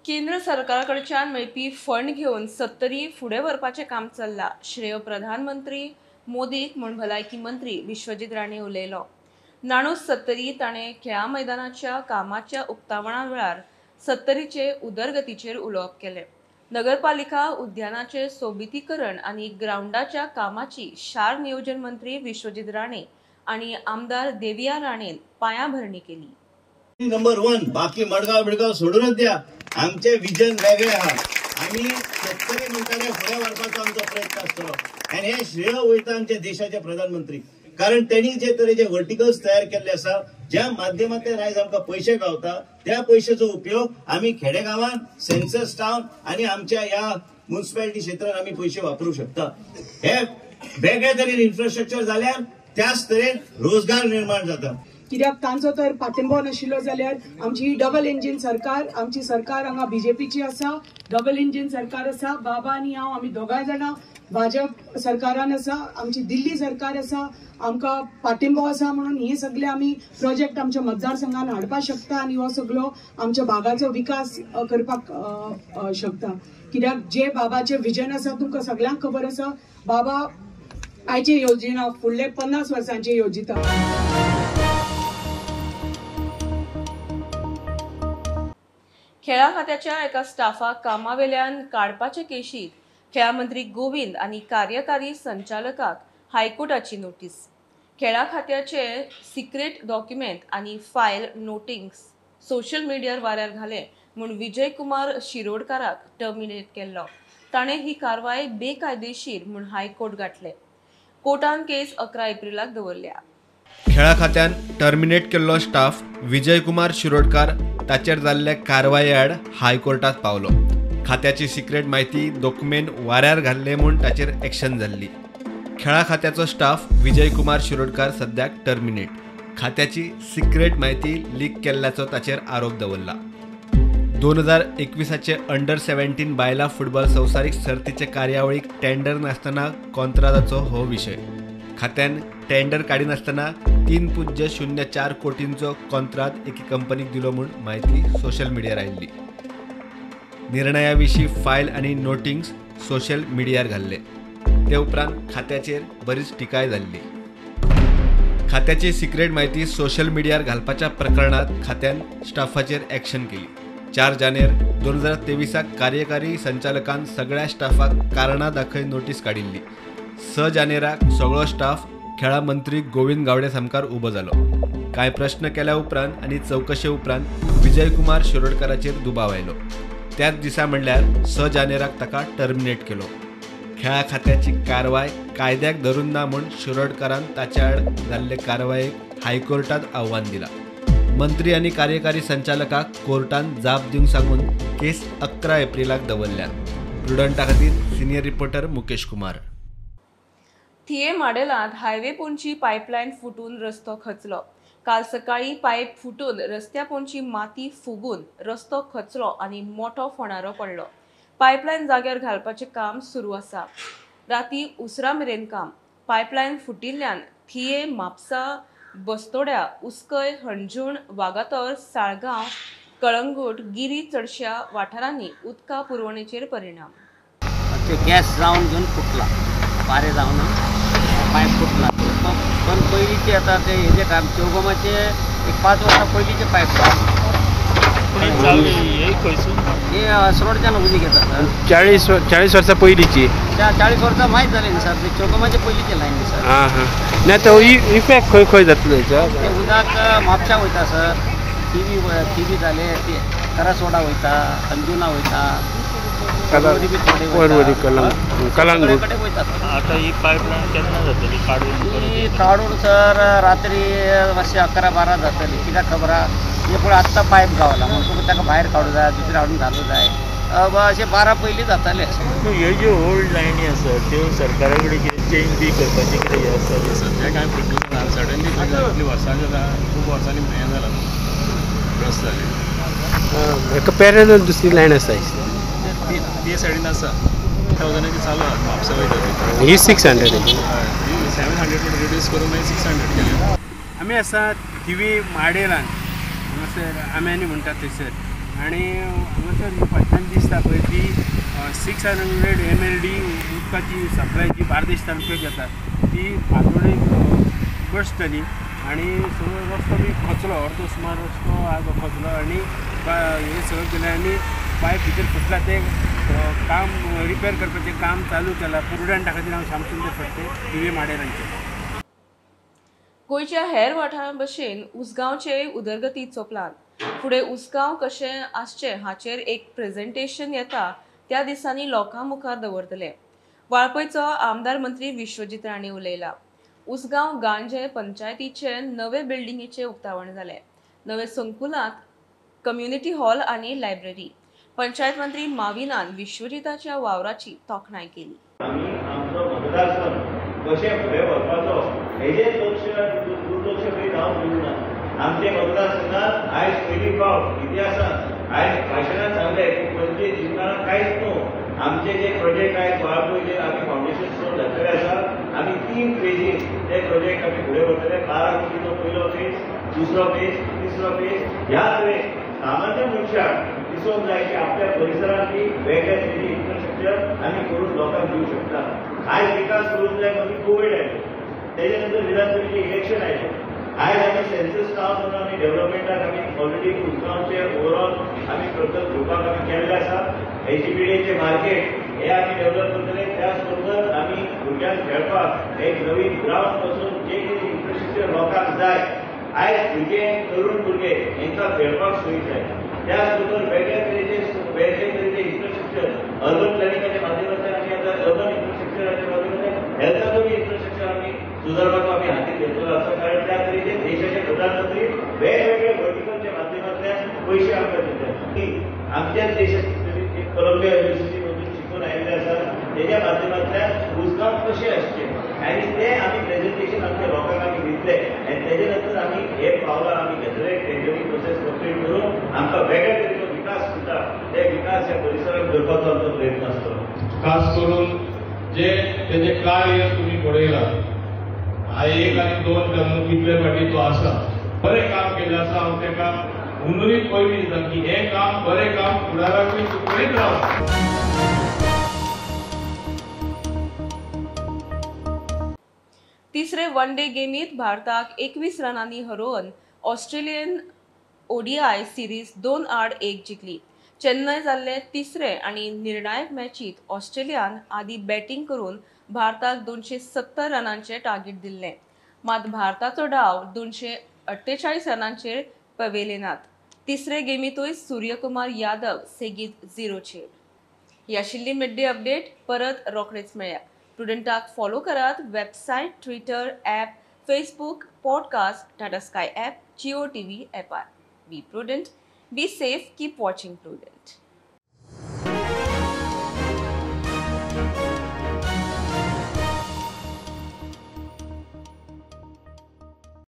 केंद्र सरकाराकडच्यान मेळपी फंड घेवन सत्तरी फुडें व्हरपाचें काम चल्लां. श्रेय प्रधानमंत्री मोदीक म्हूण भलायकी मंत्री विश्वजीत राणे उलयलो. नाणूस सत्तरी ताणें खेळा मैदानाच्या कामाच्या उक्तावणा वेळार सत्तरीचे उदरगतीचेर उलोवप केलें. नगरपालिका उद्यानाचें सोबितीकरण आनी ग्रावंडाच्या कामाची शार नियोजन मंत्री विश्वजीत राणे आनी आमदार देविया राणेन पायाभरणी केली. नंबर 1 बाकी मडगांव बिडगांव सोडूनच द्या, आमचे विजन वेगळे आहा. आमी सत्तरी म्हणटाले फुडें व्हरपाचो आमचो प्रयत्न आसतलो आनी हे श्रेय वयता आमच्या देशाचे प्रधानमंत्री, कारण त्यांनी जे तरेचे वर्टिकल्स तयार केल्ले आसा ज्या माध्यमांतल्यान आयज आमकां पयशे गावता त्या पयशाचो उपयोग आमी खेडेगांवान, सेन्सस टावन आनी आमच्या ह्या म्युनिसिपालिटी क्षेत्रान आमी पयशे वापरूं शकता. हे वेगळे तरेन इन्फ्रास्ट्रक्चर जाल्यार त्याच तरेन रोजगार निर्माण जाता. कित्याक तांचो तर पाठिंबो नाशिल्लो जाल्यार आमची ही डबल इंजीन सरकार, आमची सरकार हांगा बीजेपीची आसा, डबल इंजीन सरकार आसा. बाबा आनी हांव आमी दोगांय जाणां भाजप सरकारान आसा, आमची दिल्ली सरकार आसा, आमकां पाठिंबो आसा म्हणून हे सगळे आमी प्रोजेक्ट आमच्या मतदारसंघान हाडपाक शकता आनी हो सगळो आमच्या भागाचो विकास करपाक शकता. कित्याक जे बाबाचें विजन आसा तुमकां सगळ्यांक खबर आसा. बाबा आयचे योजना फुडले 50 वर्सांचे योजिता. खेळा खात्याच्या एका स्टाफाक कामावेल्यान काडपाचे केशीत खेळा मंत्री गोविंद आनी कार्यकारी संचालकाक हायकोर्टाची नोटीस. खेळा खात्याचे सिक्रेट डॉक्युमेंट आनी फायल नोटिंग्स सोशल मिडियार वाऱ्यार घाले म्हूण विजय कुमार शिरोडकाराक टर्मिनेट केल्लो. ताणें ही कारवाय बेकायदेशीर म्हूण हायकोर्ट गाठले. कोर्टान केस 11 एप्रिलाक दवरल्या. खेळा खात्यान टर्मिनेट केल्लो स्टाफ विजय कुमार शिरोडकार ताचेर जाल्ले कारवाये आड हायकोर्टात पावलो. खात्याची सिक्रेट म्हायती डॉक्युमेंट वाऱ्यार घाल्ले म्हूण ताचेर एक्शन जाल्ली. खेळा खात्याचो स्टाफ विजय कुमार शिरोडकार सद्याक टर्मिनेट. खात्याची सिक्रेट म्हायती लीक केल्ल्याचो ताचेर आरोप दवरला. 2021 अंडर 17 बायलां फुटबॉल संवसारीक सर्तीचे कार्यावळीक टेंडर नासतना कॉन्त्रादाचो हो विशय. खात्यान टेंडर काडिनासतना 3.04 कोटींचो कॉन्त्राद एके कंपनीक दिलो म्हूण म्हायती सोशल मिडियार आयिल्ली. निर्णया विशीं फायल आनी नोटिंग्स सोशल मिडियार घाल्ले. ते उपरांत खात्याचेर बरीच टिकाय जाल्ली. खात्याची सिक्रेट म्हायती सोशल मिडियार घालपाच्या प्रकरणात खात्यान स्टाफाचेर एक्शन केली. 4 जानेर 2023 कार्यकारी संचालकान सगळ्या स्टाफाक कारणां दाखय नोटीस काडिल्ली. 6 जानेराक सगळो स्टाफ खेळा मंत्री गोविंद गावडे सामकार उबो जालो. कांय प्रश्न केल्या उपरांत आनी चवकशे उपरांत विजय कुमार शिरोडकाराचेर दुबाव आयलो. त्याच दिसा म्हणल्यार 6 जानेराक ताका टर्मिनेट केलो. खेळा खात्याची कारवाय कायद्याक धरून ना म्हूण शिरोडकारान ताच्या आड जाल्ले कारवायेक हायकोर्टात आव्हान दिलां. मंत्री आनी कार्यकारी संचालकाक कोर्टान जाप दिवंक सांगून केस 11 एप्रिलाक दवरल्या. प्रुडंटा खातीर सिनियर रिपोर्टर मुकेश कुमार. थिये माडेलांत हायवे पोंची पायपलायन फुटून रस्तो खचलो. काल सकाळी पायप फुटून रस्त्या पोंची माती फुगून रस्तो खचलो आनी मोठो फोणारो पडलो. पायपलायन जाग्यार घालपाचें काम सुरू आसा. राती उसरा मेरेन काम. पायपलायन फुटिल्ल्यान थिये, म्हापसा, बस्तोड्या, उसकय, हणजूण, वागातोर, साळगांव, कळंगूट, गिरी चडश्या वाठारांनी उदका पुरवणेचेर परिणाम. गॅस जावन घेवन फुटला, पारे जावन पायप फुटला. पण पयलींचे आतां ते हेजे काम चौगमाचे एक 5 वर्सां पयलींचे पायप हे असरोडच्यान उदीक येता सर. 40 वर्सां पयलींची, 40 वर्सां मायत जालें न्ही सर, ते चौगमाचे पयलींचे लायन न्ही सर. आं हां, ना तो इफेक्ट खंय खंय जातलो हेचो? ते उदक म्हापशा वयता सर, थिवी जाले, ते करासोडा वयता, अंजुना वयता, आता ही पायपलायन केन्ना जातली काडून? काडून सर रात्री मातशें 11-12 जातली. कित्याक खबर आहा, हे पळय आत्तां पायप गावला म्हणून तुका ताका भायर काडूं जाय, दुसरें हाडून घालूं जाय, अशें 12 पयलीं जातालें. ह्यो ज्यो ओल्ड लायनी आसा त्यो सरकारा कडेन कितें चेंज बी करपाचें कितें हें आसा? सद्या कांय प्रपोजल ना. सडनली इतलीं वर्सां जाता, खूब वर्सांनी हें जालां, प्रस जालें. हेका पॅरलल दुसरी लायन आसा ते सायडीन आसा. 1000 चालू आहा म्हापसा वयता ती. ही 600, ही 700 रिड्यूस करून मागीर 600 केली. आमी आसा थिवी माडेलान, हांगासर आम्यांनी म्हणटा थंयसर. आनी हांगासर फाटल्यान दिसता पळय ती 600 MLD उदकाची सप्लाय जी बार्देश तालुक्याक येता ती फातोडेक बस्ट जाली आनी सगळो रस्तो बी खचलो, अर्दो सुमार रस्तो आज खचलो आनी हें सगळें केलें आनी पायप भितर फुटला तें काम रिपेर करपाचें काम चालू केलां. प्रुडंटा खातीर हांव श्यामसुंदर फडते, दिवे माडेरांचे. गोंयच्या हेर वाठारां भशेन उसगांवचे उदरगतीचो प्लान फुडें उसगांव कशें आसचें हाचेर एक प्रेझेंटेशन येता त्या दिसांनी लोकां मुखार दवरतले. वाळपयचो आमदार मंत्री विश्वजीत राणे उलयला. उसगांव गांजे पंचायतीचे नवे बिल्डिंगेचें उक्तावण जालें. नवे संकुलांत कम्युनिटी हॉल आनी लायब्ररी. पंचायत मंत्री माविनान विश्वजिताच्या वावराची तोखणाय केली. आमी आमचो मतदारसंघ कशें फुडें व्हरपाचो हेजें लक्ष दुर्लक्ष खंय जावंक दिवंक ना. आमचे मतदारसंघात आयज पयली फावट इतिहासांत आयज भाशणांत सांगलें की पणजे जिमखाना कांयच न्हू, आमचे जे प्रोजेक्ट आयज वाळपयचेर आमी फावंडेशन स्टोन घातलेले आसा. आमी 3 फेजीन ते प्रोजेक्ट आमी फुडें व्हरतले. 12 कोटीचो पयलो फेज, दुसरो फेज, तिसरो फेज. ह्या तरेन सामान्य मनशाक दिसूंक जाय की आपल्या परिसरांतली वेगळ्या तरेची इन्फ्रास्ट्रक्चर आमी करून लोकांक दिवंक शकता. आयज विकास करूंक जाय. मागीर कोवीड आयलो, तेजे नंतर विधानसभेचें इलेक्शन आयलें. आयज आमी सेन्सस टावन म्हणून आमी डेव्हलपमेंटाक आमी ऑलरेडी उसगांवचे ओवरऑल आमी प्रकल्प घेवपाक आमी केल्ले आसा. एचजीबीडीएचें मार्केट हे आमी डेव्हलप करतले. त्याच बरोबर आमी भुरग्यांक खेळपाक एक नवीन ग्रावंड पासून जे कितें इन्फ्रास्ट्रक्चर लोकांक जाय, आयज भुरगे, तरुण भुरगे हांकां खेळपाक सोयी जाय. त्याच बरोबर वेगळ्या तरेचे इन्फ्रास्ट्रक्चर अर्बन प्लॅनिंगाच्या माध्यमांतल्यान आमी आतां अर्बन इन्फ्रास्ट्रक्चराच्या माध्यमांतल्यान हेल्थाचो बी इन्फ्रास्ट्रक्चर आमी सुदारपाचो आमी हातींत घेतलेलो आसा. कारण त्या तरेचे देशाचे प्रधानमंत्री वेगवेगळ्या वर्टिकलच्या माध्यमांतल्यान पयशे आमकां दितात. आमच्याच देशाची कोलंबिया युनिव्हर्सिटी मधून शिकून आयिल्ले आसा, तेज्या माध्यमांतल्यान उसगांव कशें आसचें आनी तें आमी प्रेझेंटेशन आमच्या लोकांक आमी दितले आनी तेजे नंतर आमी हे पावलां आमी घेतले. टेंडरिंग प्रोसेस कंप्लीट करून आमकां वेगळ्या तरेचो विकास करता ते विकास ह्या परिसरात करपाचो आमचो प्रयत्न आसतलो. खास करून जे तेजें कार्य तुमी पळयलां, हा 1 आनी 2 टर्म कितले फावटी तो आसा, बरें काम केल्लें आसा. हांव ताका हुनूय पयलीं दिता की हें काम बरें काम फुडाराकूय तूं करीत राव. तिसरे वन डे गेमीत भारताक 21 रनांनी हरोवन ऑस्ट्रेलियन ODI series 2-1 जिखली. चेन्नय जाल्ले तिसरे आनी निर्णायक मॅचीत ऑस्ट्रेलियान आदी बॅटींग करून भारताक 270 रनांचे टार्गेट दिल्लें. मात भारताचो डाव 248 रनांचेर पवेले नात. तिसरे गेमीतूय सूर्यकुमार यादव सेगीत 0चेर. ही आशिल्ली मिड डे अपडेट. परत रोखडेच मेळया. प्रुडंटाक फॉलो करात website, Twitter, app, Facebook, podcast, Tata Sky app, Jio TV ॲपार. Be prudent, be safe, keep watching Prudent.